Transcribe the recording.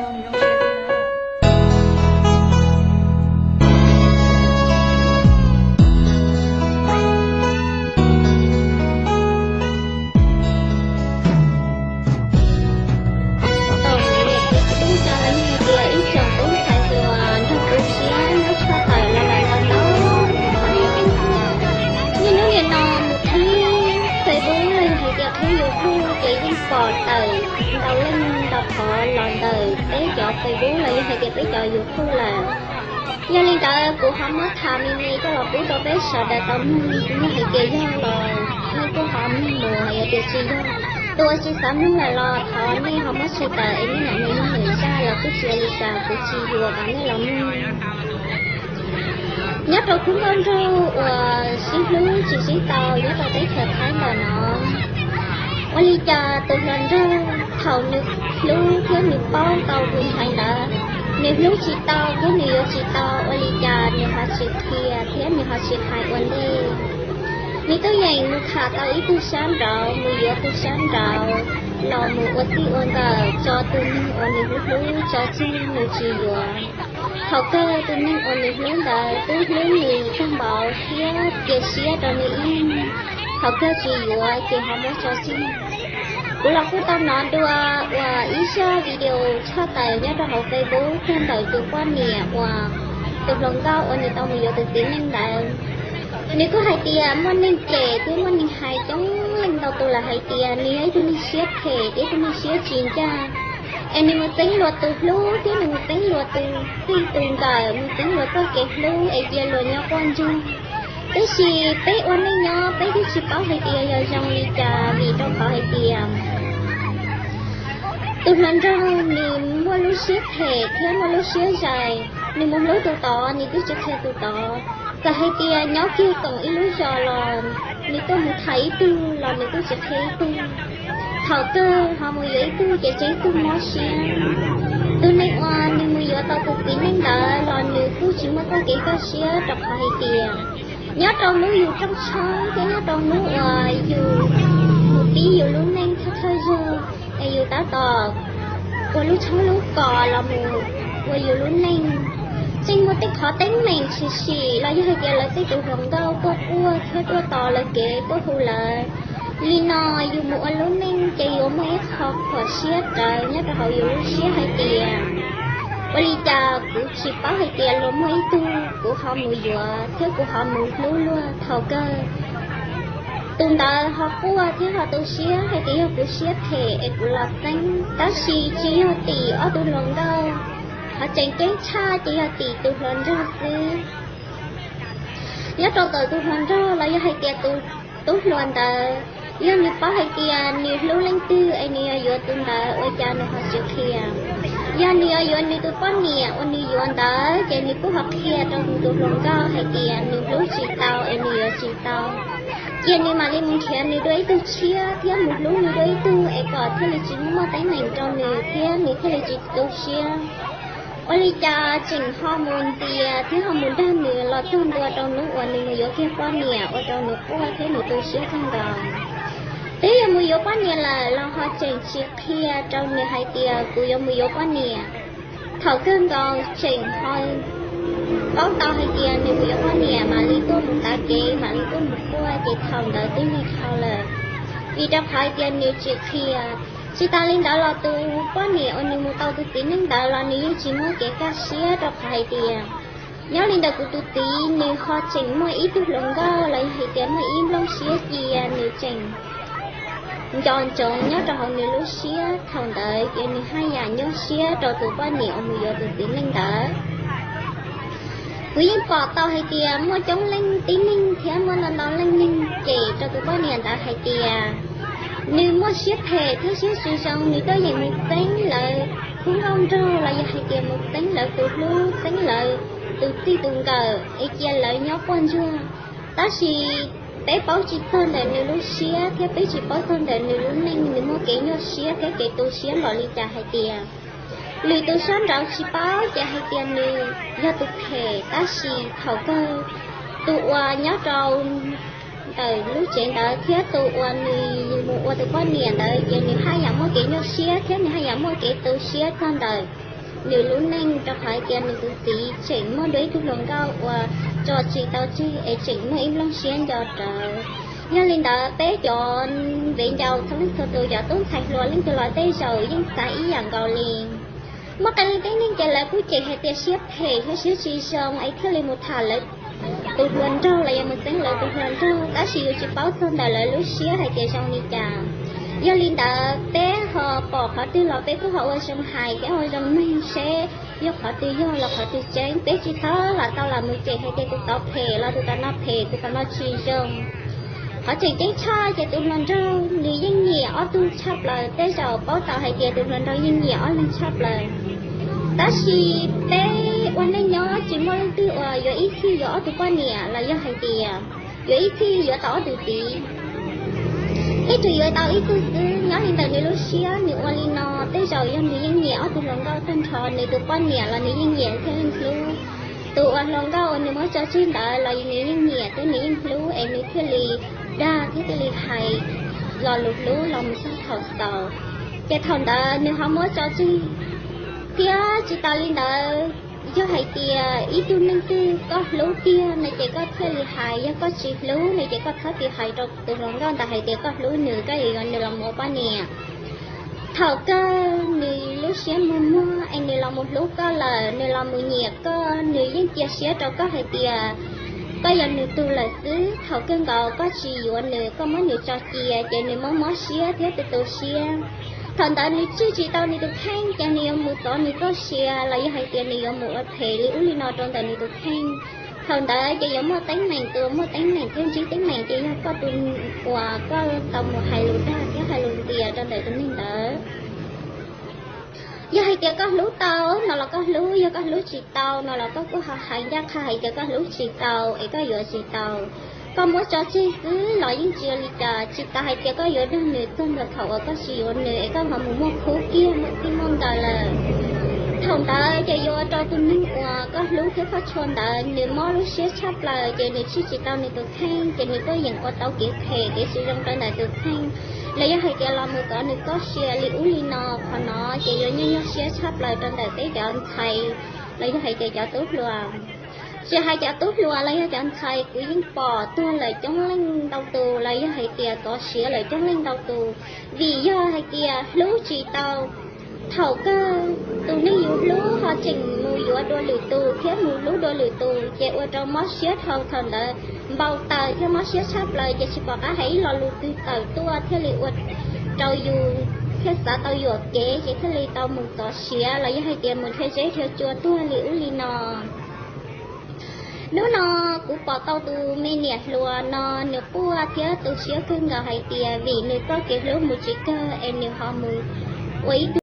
Tau niam tub tub tso los yog hais tias ib tsoom tub ntxhais hluas nrog kuv siab nyob tshaj tawm los lawm ntau ntau. Niaj hnub nim no mus qhib Facebook los yog hais tias qhib YouTube ces yeej pom tawm ntau leej ntau qhov los ntawm peb cov Facebook los yog hais tias peb cov YouTube lawm. Yog li ntawd kuv ho muab tham me me coj los pub rau peb sawv daws tau mloog, yog hais tias yog los nej kuj ho mloog mus, yog tias tsis yog, tus uas tsis xav mloog lawm los thov nej ho muab tso tawm es nej mam mus mloog lwm zaj los kuj tsis ua li cas, kuv tsis yuam kom nej los mloog. Nyob rau khub nkauj nraug uas sib hlub tsis sib tau nyob rau teb chaws Thaib ntawm no, ua li cas tus hluas nraug thaum nws hlub thiab nws paub tau tus ntxhais ntawd, nws hlub tsis tau thiab nws yuav tsis tau, ua li cas nws ho tsis qhia thiab nws ho tsis hais ua ntej. Nws twb yeem mus tham tau ib tug sab nraud, mus yuav tus sab nraud los mus ua txij ua nkawm tso tus neeg uas nws hlub hlub tso tseg nws tsis yuav. Thaum kawg tus neeg uas nws hlub ntawd twb hlub nws tag npaum thiab cia siab rau nws ib leeg, thaum kawg tsis yuav ces ho muab tso tseg. Kuv los kuj tau hnov dua uas ib zaj video tshaj tawm nyob rau hauv Facebook txog ntawm tus poj niam uas tus hluas nkauj uas nws tau mus yuav tus txiv neej ntawd. Nws kuj hais tias muaj neeg cem thiab muaj neeg hais coob leej ntau tus lawm hais tias nws yog ib tug neeg siab phem thiab ib tug neeg siab tsis ncaj, es nws mus txeeb luag tus hlub thiab nws mus txeeb luag tus txij tus nkawm, mus txeeb luag txoj kev hlub es cia luag nyob quaj ntsuag. Tab sis peb ua neej nyob peb twb tsis paub hais tias yog zoo li cas, vim rau qhov hais tias tus hluas nraug nws muaj lub siab phem thiab muaj lub siab zais, nws mus hlub tus tod nws twb tsis qhia tus tod. Txawm hais tias nyob kiag koom ib lub zos los nws tuaj mus tham ib tug los nws twb tsis qhia ib tug. Thaum kawg ho mus yuav ib tug ces tseeb tug mob siab. Tus neeg uas nws mus yuav tau tus txiv neej ntawd los nws kuj tsis muaj txoj kev kaj siab rau qhov hais tias nyob rau hnub yus rooj tshoob thiab nyob rau hnub uas yus mus pib yus lub neej thawj thawj zaug es yus tab tom ua lub tshoob lub kos los mus ua yus lub neej, tseem muaj tej qhov teeb meem tshwm sim los yog hais tias lawv tej tus hluas nkauj tuaj quaj thiab tuaj tos lawv kev tuaj hu lawv. Li no yus mus ua lub neej ces yuav muaj ib qho khuam siab rawv nyob rau hauv yus lub siab hais tias ua li cas kuv tsis paub hais tias luag muaj ib tug kuv ho mus yuav thiab kuv ho mus hlub luag. Thaum kawg tus ntawd ho quaj thiab ho tu siab hais tias yog kuv siab phem es kuv los txeeb, tab sis tsis yog tim ob tug hluas nkauj, qhov tseem ceeb tshaj ces yog tim tus hluas nraug xwb. Nyob rau ntawm tus hluas nraug los yog hais tias tus tub hluas ntawd, yog nws paub hais tias nws hlub leej twg es nws yuav yuav tus ntawd ua cas nws ho tsis qhia? Yog nws yuav yuav nws tus poj niam uas nws yuav ntawd ces nws kuj ho qhia rau nws tus hluas nkauj hais tias nws hlub tsis tau es nws yuav tsis tau. Cia nws mam li mus nrhiav nws dua ib tug tshiab thiab mus hlub nws dua ib tug es kom thiaj li tsis muaj teeb meem rau nws thiab nws thiaj li tsis tu siab. Ua li cas tseem ho mus ntias thiab ho mus dag nws los txog ntua rau hnub uas nws mus yuav kiag poj niam ua rau nws quaj thiab nws tu siab kawg nkaus. Twb yuav mus yuav poj niam lawm los ho tseem tsis qhia rau nws hais tias kuv yuav mus yuav poj niam. Thaum kawg nkaus tseem ho paub tau hais tias nws mus yuav poj niam mam li tuaj mus tav kev mam li tuaj mus quaj ces thaum ntawd twb lig dhau lawm, vim rau qhov hais tias nws tsis qhia. Tsis tas li ntawd los tus poj niam uas nws mus tau tus txiv neej ntawd los nws yeej tsis muaj kev kaj siab rau qhov hais tias nyob li ntawm kuv tus txiv nws ho tseem muaj ib tug hluas nkauj los yog hais tias muaj ib nplooj siab cia nws tseem nco ntsoov nyob rau hauv nws lub siab. Thaum ntawd ces nws haj yam nyuaj siab rau tus poj niam uas mus yuav tus txiv neej ntawd. Kuv yeej pom tau hais tias muaj coob leej tib neeg thiab muaj ntau ntau leej neeg cem rau tus poj niam ntawd hais tias nws muaj siab phem thiab siab tsis zoo, nws tuaj yeem mus txeeb lawv khub nkauj nraug los yog hais tias mus txeeb lawv tus hlub, txeeb lawv tus txij tus nkawm es cia lawv nyob quaj ntsuag. Tab sis peb paub tsis txog ntawm nws lub siab thiab peb tsis paub txog ntawm nws lub neej nws muaj kev nyuaj siab thiab kev tu siab npaum li cas hais tias lwm tus sab nraud tsis paub ces hais tias nws yog tus phem, tab sis thaum kawg tus uas nyob rau ntawm lub tsev ntawd thiab tus uas nws mus ua tus poj niam ntawd ces nws haj yam muaj kev nyuaj siab thiab nws haj yam muaj kev tu siab txog ntawm nws lub neej, rau qhov hais tias nws tus txiv tseem muaj dua ib tug hluas nkauj uas tso tsis tau tseg es tseem muaj ib nplooj siab nco rawv. Yog li ntawd peb cov viv ncaus txhua leej txhua tus, cov tub ntxhais hluas leej twg los tej zaum yeej xav ib yam nkaus li. Muaj qee leej tib neeg ces lawv kuj cem hais tias siab phem thiab siab tsis zoo es thiaj li mus tham lawv tus hluas nraug los yog mus txeeb lawv tus hluas nraug, tab sis yus tsis paub txog ntawm lawv lub siab hais tias zoo li cas. Yog li ntawd peb ho pom qhov twg los peb kuj ho ua zoo hais thiab ua zoo nug seb yog qhov twg yog los qhov twg tseeb. Peb tsis txhob lam tau lam mus cem hais tias tus tod phem los tus tod no phem, tus tod no tsis zoo. Qhov tseem ceeb tshaj ces tus hluas nraug nws yeej nyiam ob tug tshaj plaws, tej zaum paub tau hais tias tus hluas nraug yeej nyiam ob leeg tshaj plaws. Tab sis peb ua neej nyob tsis muaj leej twg uas yuav ib txhij yuav ob tug poj niam los yog hais tias yuav ib txhij yuav tau ob tug txiv. Ib tug yuav tau ib tug xwb. Nyob li ntawm nws lub siab nws ua li no, tej zaum yog nws yeej nyiam ob tug hluas nkauj tag nrho, nws tus poj niam los nws yeej nyiam thiab yeej hlub. Tus uas hluas nkauj uas nws muab tso tseg ntawd los nws yeej nyiam thiab nws yeej hlub es nws thiaj li dag thiab thiaj li hais lo lus hlub los mus txog thaum xaus. Ces thaum ntawd nws ho muab tso tseg. Thiab tsis tas li ntawd, yog hais tias ib tug neeg twg koj hlub tiag no ces koj thiaj li hais, yog koj tsis hlub no ces koj txhob tis hais rau tus hluas nkauj ntawd hais tias koj hlub nws, koj yuav yuav nws los mus ua poj niam. Thaum kawg nws lub siab muag muag es nws los mus hlub koj lawm, nws los mus nyiam koj, nws yeej cia siab rau koj hais tias koj yog nws tug lawm xwb. Thaum kawg nkaus koj tsis yuav nws, koj muab nws tso cia ces nws mob mob siab thiab tu tu siab. Thaum ntawd nws tswj tsis tau nws tus kheej ces nws yuav mus txov nws txoj sia los yog hais tias nws yuav mus ua phem li ub li no rau ntawm nws tus kheej. Thaum ntawd ces yuav muaj teeb meem, tus muaj teeb meem thiab ntsib teeb meem ces yog koj tus uas koj tau mus hais lus dag thiab hais lus ntxias rau ntawm tus neeg ntawd. Yog hais tias koj hlub tau no los koj hlub, yog koj hlub tsis tau no los koj kuj ho hais ncaj qha hais tias koj hlub tsis tau es koj yuav tsis tau. Koj muab tso tseg xwb los yeej tsis ua li cas, tsis tas hais tias koj yuav dag nws txog ntua thaum uas koj tsis yuav nws es koj ho mus muaj khub kiag muaj txij muaj nkawm lawm. Thaum ntawd ces yuav ua rau tus neeg uas koj hlub thiab koj tshua ntawd nws mob lub siab tshaj plaws ces nws tswj tsis tau nws tus kheej ces nws kuj yeem ua tau kev phem kev tsis zoo rau ntawm tus kheej. Los yog hais tias los mus txov nws txoj sia li ub li no, qhov no ces yuav nyuaj nyuaj siab tshaj plaws rau ntawm peb cov ntxhais los yog hais tias cov tub hluas. Tsis hais cov tub hluas los yog cov ntxhais, kuv yeej pom tuag lawm coob leej ntau tus los yog hais tias txov siav lawm coob leej ntau tus, vim yog hais tias hlub tsis tau. Thaum kawg tus neeg yus hlub ho tseem mus yuav dua lwm tus thiab mus hlub dua lwm tus ces ua rau mob siab dhau thaum ntawd npau taws thiab mob siab tshaj plaws ces tsis pom qab hais ib lo lus twg tawm tuaj thiaj li ua rau yus thiaj xav tau yuam kev ces thiaj li tau mus txov siav los yog hais tias mus dhia zeb dhia tsua tuag li ub li no. Hnub no kuv pom tau tus me niam hluas no nws quaj thiab tu siab kawg nkaus hais tias vim nws txoj kev hlub mus tsis kawg es nws ho mus ua ib